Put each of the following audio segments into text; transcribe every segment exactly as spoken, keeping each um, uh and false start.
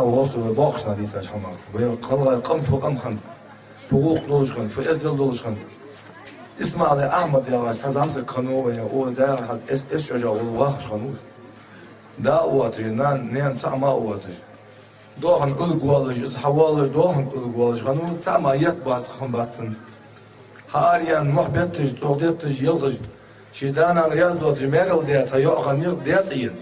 Вовсо вай боккхийча наха дийцача хӀамах. Вай халкъа къам фу къам хиннад, фу гӀулакх долаш хиннад, фу эздел долаш хиннад. ИсмаӀала Ахьмад яхаш цхьа зӀамсаг хиннав вай, о, дагахьа эс, эс чӀожагӀа вола вахаш хиннав. Да а воацаш, нана, наьна цаӀ мара а воацаш. Доахан Ӏулг воаллаш, из хьавоаллаш, доахан Ӏулг воаллаш хиннав, цаӀ мара етт бац, хам бац цун. Хьаара яьнна, мухь бетташ, цӀогӀа детташ, елхаш, ший да-нана раьза доацаш, маьрел даь цхьа йоӀ хиннай, даь цӀа ена.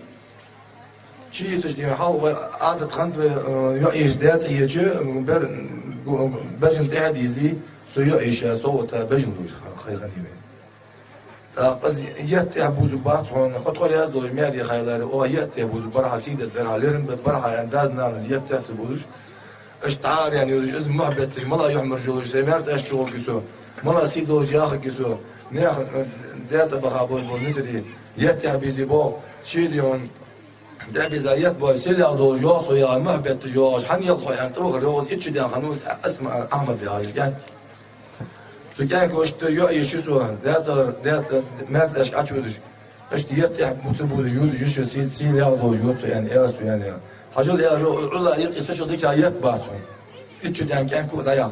Чу йиташ дийна хьалха вай Ӏадат хиннад вай, э, йоӀ-йиша даь цӀа еча, бер-, бежан тӀехьа дийзий, цу йоӀ-йиша совгӀата бежан луш ха-, хай хиннай вай. ТӀаккха из етт тӀехьа бувзаргбац хьона, хьо тхо раьза долаш маьре хилара, оаха етт тӀехьа бувзаргбар хьа, сий дергдар хьа, лерхӀам бергбар хьа, аьнна, дас-нанас етт тӀехьа ца бувзаш, иштта хьаара яьнна йолаш, из мухь бетташ, мала юхьмаржа йолаш, сай маьрцӀа аьшка чугӀоргья со, мала сий долаш яхаргья со, наьха, э, даь цӀа баха болаш бола нийсарий, етт тӀехьа бийзий боху, ший дийна, тӀехьа бийза етт бой, сел яха долаш йоагӀа со яхаш, мухь бетташ йоагӀаш, хьан елха хьо, аьнна, тӀавахар йоагӀа, из итт шу даьнна хиннав ИсмаӀала Ахьмад яхаш кӀаьнк. Цу кӀаьнка иштта йоӀ-йиша ю со, даь цӀагӀара, даь цӀа-, маьрцӀа аьшка Ӏочуводаш. Иштта етт тӀехьа бу-, ца бувзаш йодаш я со, сий, сий леладолаш йода со, аьнна, аьлар цо, аьнна. Хьажал, аьлар, Ӏула юкъе са чу дика етт бац хьона. Итт шу даьнна кӀаьнк ва дӀаяхьа.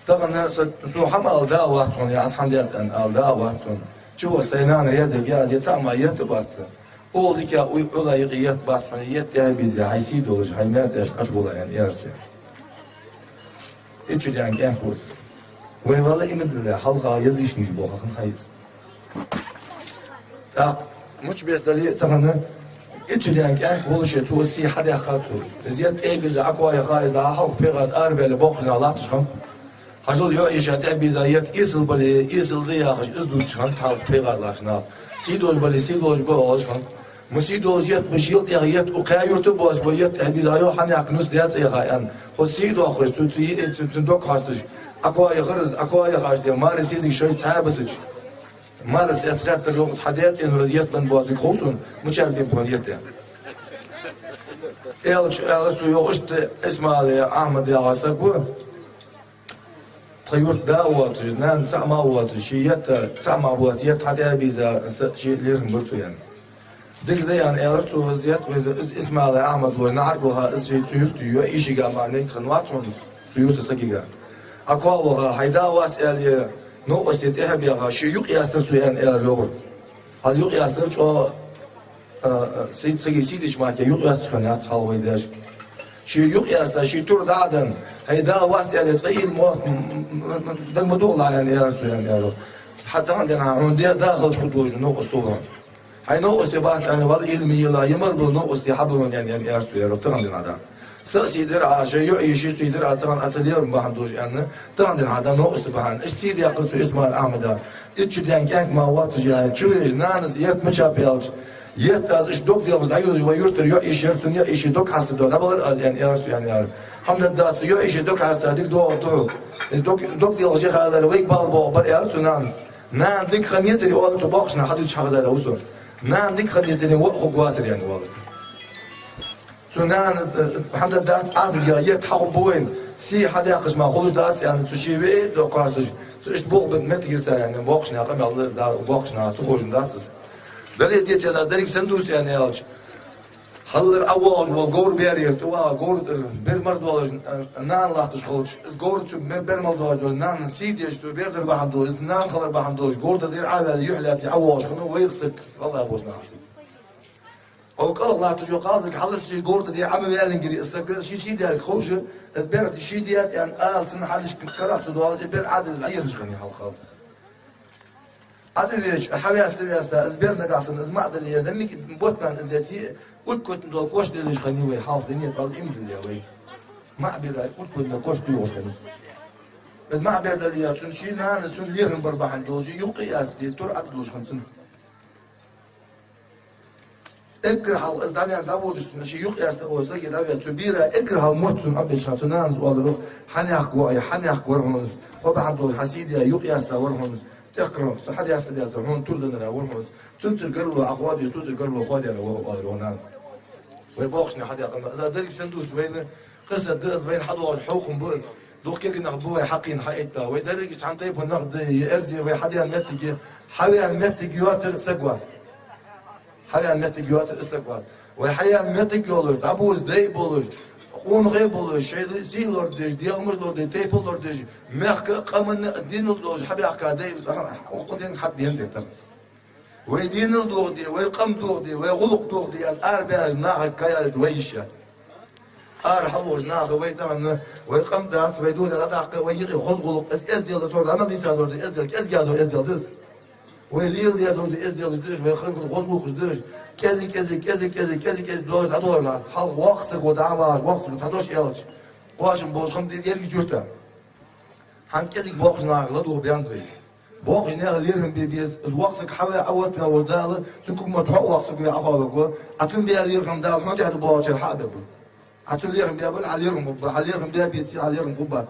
Тахан са, со хӀама ала да а вац хьона, я аз хӀама даьд аьнна ала да а вац хьона. Чу ва сай нана раьза я, аз е цаӀ мара етт а бац са. Ола дика уй Ӏула юкъе етт бац хьона, етт тӀехьа бийза, хьай сий долаш, хьай маьрцӀа аьшка Ӏочувала, аьнна, аьлар цо. Итт шу даьнна кӀаьнк ва из. Вай вала иман дилла, хьалха язычник боху хӀама хьайца. ТӀаккха мича беса дале а тахан, итт шу даьнна кӀаьнк волаш, цо сий хьадаьккхад цо. Из етт тӀехьа бийза, Ӏакхоа яха, из хьалха пхьегӀа тӀа арабаьле боккхий нах латташ хиннаб. Хьажал, йоӀ-йиша тӀехьа бийза етт эсала бале, эсала да яхаш, из дувцаш хиннад хьалха пхьегӀа тӀа латташ нах. Сий долаш бале, сий долаш ба оалаш хиннад. Ма сий долаш етт ба, шел тӀехьа етт, укх кхаь юрта а боацаш ба, етт тӀехьа бийза йоӀ хьанехк нус даь цӀа яха, аьнна. Хьо сий доаккхаш, цу, цу, цу, цун дог хьосташ, Ӏакхоа яхар из, Ӏакхоа яхаш де, маьре сизиг шоай цхьаь бисача. Маьре сет хеттар йоах, хьа даь цӀенна из етт бенна боацилга хов сона, мичара бенаб хьона етт, аьнна. Аьлча, аьлар цо, йоах, иштта ИсмаӀала Ахьмад яха саг ва. Тха юрта да а воацаш, нана цаӀ мара а воацаш, ший етт, цаӀ мара боаца етт хьатӀа а бийза, са, ший лерхӀам бир цо, аьнна. Дика да, аьнна, аьлар цо, из етт, вай, из ИсмаӀала Ахьмад вай нахьарг ваха, из ший цу юрта йоӀ-йишийга мара нийса хинна вац хьона, цу юрта сагага. Ӏакхоа ваха, хьай да вац аьле, новкъостий тӀехьа баьха, ший юкъ яьстар цо, аьнна, аьлар йоах. Хьал юкъ яьстар чӀоагӀа, а, а, сий-, сага сий деча мара юкъ яьсташ хинна яц хьалха вай даьша. Ший юкъ яьста, ший тур дӀа а денна, хьай да вац аьле, цкъа ийла мотт м-, м-, м-, дага ма духалахь, аьнна, аьлар цо, аьнна, аьлар. Хьа тахан дийнахьа хьона даь да хилча хургдолаш новкъост хул хьона. Хьай новкъостий бац аьле, вала ийла ма йилла, я мара бола новкъостий хьа ба хьона, аьнна, аьнна, аьлар цо, аьлар, тахан дийнахьа да. Са а сий дир Ӏа, шоай йоӀ-йиший сий дир Ӏа, тахан Ӏа тха лерхӀам бахьан долаш, аьнна, тахан дийнахьа да новкъост бахьан. Иштта сий даьккхар цо ИсмаӀала Ахьмада. Итт шу даьнна кӀаьнк мара воацаш яьнна, чу везаш, нанас етт мичаб аьлча, етт аз иштта дог делхаш дӀайодаш вай юртара йоӀ-йиша яр, цун йоӀ-йиший дог хьаста дуьхьа, дӀабалар аз, аьнна, аьлар цо, аьнна, аьлар. ХӀама дергдац цо, йоӀ-йиший дог хьаста, дика доагӀаргда хьога. Из дог, дог делхаш яхалара вайга бала боагӀаргбар, аьлар цо нанас. Нана дика хиннаяцаре, оалар цо, боккхийча наха хьадувцача хьадаьдар ва со. Нана дика хиннаяцаре, воӀ хургвацар, аьнна, оалар цо. Цу нанас, э, хӀама дергдац, Ӏазап я, етт хьахургба вайна, сий хьадаьккхача мара хулаш дац, аьнна, цу ший ве а доккхасташ, цу иштта болх бен моттиг йир цар, аьнна, боккхийча наха къамаьл да, боккхийча наха ца ховш дац из. Дале а, деце а, деррига санна дувц, аьнна, аьлча, хьаллара ӀовоагӀаш вола говр бер яр, тӀаваха говр, э, бер мара доаллаш, э, нана латташ хилча, из говр цу бер, бер мара доаллаш дола нана сий деш, цу бер дар бахьан долаш, из нана хилар бахьан долаш, говр тӀа дер Ӏоваьлла, юхь лаьций ӀовоагӀаш хиннав вайх саг, валлахӀи, боху нах. Оу кӀалха латташ йола кхалсаг хьалларча ший говр тӀа дер Ӏоваьллинге из саг, ший сий даьлга ховш, из бер ший даьд аьнна ала цунна хьалхашка карах ца доаллаш, из бер Ӏодилла дӀаерзаш хиннай хьалха кхалсаг. Ӏодилла веча, хьавеста, веста, из бер нагахьа санна, из маӀа дале, заммиг ботман из деце, утка котна дола кош лелаш хиннай вай, хьалха динет вал им дале вай. МаӀа бера утка котна кош доагӀаш хиннай. Из маӀа бер дале, цун ший нанас цунна лерхӀам бар бахьан долаш, юкъ а яьста, тур Ӏодуллаш хиннад цунна. Эггара хьалха из дӀавена дӀаводаш цунна, ший юкъ яьста оцу сага дӀавена, цу бера эггара хьалха мотт цунна Ӏобеча хана, цу нанас оалар йоах: «Хьанехк воӀ я, хьанехк вар хьона из, хьо бахьан долаш хьа сий даь юкъ яьста вар хьона из, тӀехкара со хьадаьста, даьста, хьона тур даннара вар хьона из. Цунцара гаргало Ӏа хоадой, цунцара гаргало хоаденна ва хьо», оалар йоах нанас. Вай боккхийча наха хьадаь къамаьл да из, деррига санна дувц вайна, къиса да из, вайна хьадоагӀаш хьехам ба из. Дукха кегий нах ба вай хьакхийна, хьаэтта. Вай деррига цхьан тайпан нах да, е эрзе вай хьадена моттиге, хьавена моттиг йоацар саг вац. Хьавена моттиг йоацар саг вац. Вай хьаяьнна моттиг йолаш, дӀабувзаш дай болаш, къонахий болаш, шоай сий лорадеш, дегӀамаш лорадеш, тайпа лорадеш, мехка а къаманна а динал долаш хьабаьхка дай, укх ден хьатӀадена дай тахан. Вай динал дохаде, вай къам дохаде, вай гӀулакх дохаде аьнна арабаьннача нахага кхы а аьлча вай йиш яц. Ара хьалвоагӀаш наха вай тахан, вай къам дац, вай духьал дӀадаккха, вай юкъе хоза гӀулакх, из эздел да, сога дӀа мел дийца дола эздел, кӀезига дола эздел да из. Вай леладе дола эзделаш да уж, вай хинна хоза гӀулакхаш да уж. КӀезига, кӀезига, кӀезига, кӀезига, кӀезига долаш дӀадолалахь. Хьалха воккха саг ва дӀа а вагӀаш, воккха саг, цхьа дош аьлча, кхоачам болаш хӀама де еррига юрта. ХӀанз кӀезига боккхача нахага ладувгӀа баьннаб вай. Боккхача наьха лерхӀам бе беза, из воккха саг хьаваь, Ӏооттаваь волча Дала, цун кума тхо а воккха саг ве Ӏоховргва, Ӏа цунна баь лерхӀам Дала хьона тӀехьа болчарна хьа а бергба. Ӏа цунна лерхӀам баь бале, Ӏа лерхӀам хургба, Ӏа лерхӀам баь беце, Ӏа лерхӀам хургбац.